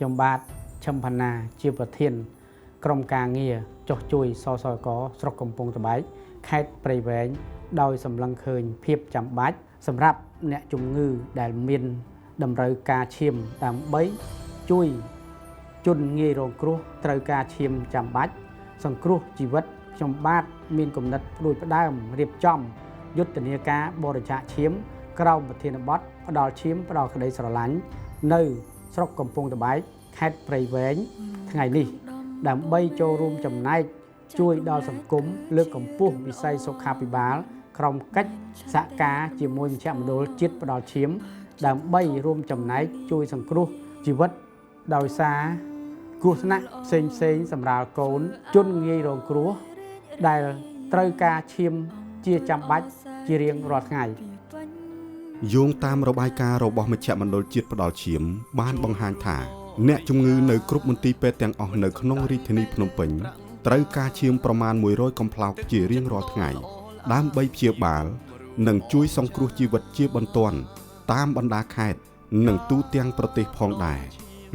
ខ្ញុំបាទឈឹមផាណាជាប្រធានក្រុមការងារចុះជួយសសកស្រុកកំពង់ត្បែកខេត្តព្រៃវែងដោយសម្លឹងឃើញភាពចាំបាច់សម្រាប់អ្នកជំងឺដែលមានតម្រូវការឈាមដើម្បីជួយជនងាយរងគ្រោះត្រូវការឈាមចាំបាច់សង្គ្រោះជីវិតខ្ញុំបាទមានគំនិតផ្ដួចផ្ដើមរៀបចំយុទ្ធនាការបរិច្ចាគឈាមក្រោមប្រធានបទផ្ដល់ឈាមផ្ដល់ក្តីស្រឡាញ់នៅស្រុកកំពង់ត្បែកខេត្តព្រៃវែងថ្ងៃនេះដើម្បីចូលរួមចំណែកជួយដល់សង្គមលើកកម្ពស់វិស័យសុខាភិបាលក្រោមកិច្ចសហការជាមួយមជ្ឈមណ្ឌលជាតិផ្ដល់ឈាមដើម្បីរួមចំណែកជួយសង្គ្រោះជីវិតដោយសារគ្រោះថ្នាក់ផ្សេងផ្សេងសម្រាលកូនជនងាយរងគ្រោះដែលត្រូវការឈាមជាចាំបាច់ជារៀងរាល់ថ្ងៃយោងតាមរបាយការណ៍របស់មជ្ឈមណ្ឌលជាតិផ្ដល់ឈាមបានបង្ហាញថាអ្នកជំងឺនៅគ្រប់មន្ទីរពេទ្យទាំងអស់នៅក្នុងរាជធានីភ្នំពេញត្រូវការឈាមប្រមាណ100កំប្លោកជារៀងរាល់ថ្ងៃដើម្បីព្យាបាលនិងជួយសង្គ្រោះជីវិតជាបន្ទាន់តាមបណ្ដាខេត្តនិងទូទាំងប្រទេសផងដែរ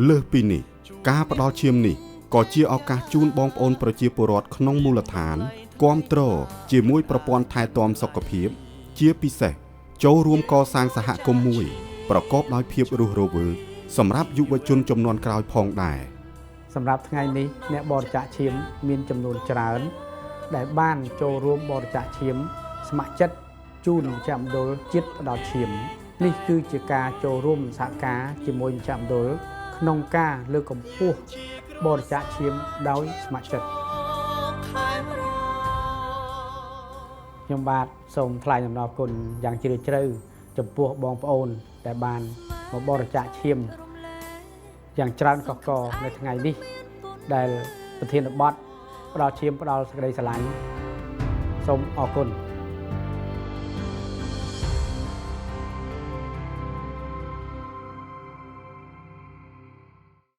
លើសពីនេះការផ្ដល់ឈាមនេះក៏ជាឱកាសជូនបងប្អូនប្រជាពលរដ្ឋក្នុងមូលដ្ឋានគាំទ្រជាមួយប្រព័ន្ធថែទាំសុខភាពជាពិសេសចូលរួមកសាងសហគមន៍មួយប្រកបដោយភាពរស់រវើកសម្រាប់យុវជនចំនួនក្រោយផងដែរសម្រាប់ថ្ងៃនេះអ្នកបរិច្ចាគឈាមមានចំនួនច្រើនដែលបានចូលរួមបរិច្ចាគឈាមស្ម័គ្រចិត្តជូនមជ្ឈមណ្ឌលជាតិផ្ដល់ឈាមនេះគឺជាការចូលរួមសហការជាមួយមជ្ឈមណ្ឌលក្នុងការលើកកម្ពស់បរិច្ចាគឈាមដោយស្ម័គ្រចិត្តខ្ញុំបាទសូមថ្លែងអំណរគុណយ៉ាងជ្រាលជ្រៅចំពោះបងប្អូនដែលបានមកបរិច្ចាគឈាមយ៉ាងច្រើនកកកនៅថ្ងៃនេះដែលប្រធានបទផ្ដល់ឈាមផ្ដល់សេចក្តីស្រឡាញ់សូមអរគុណ។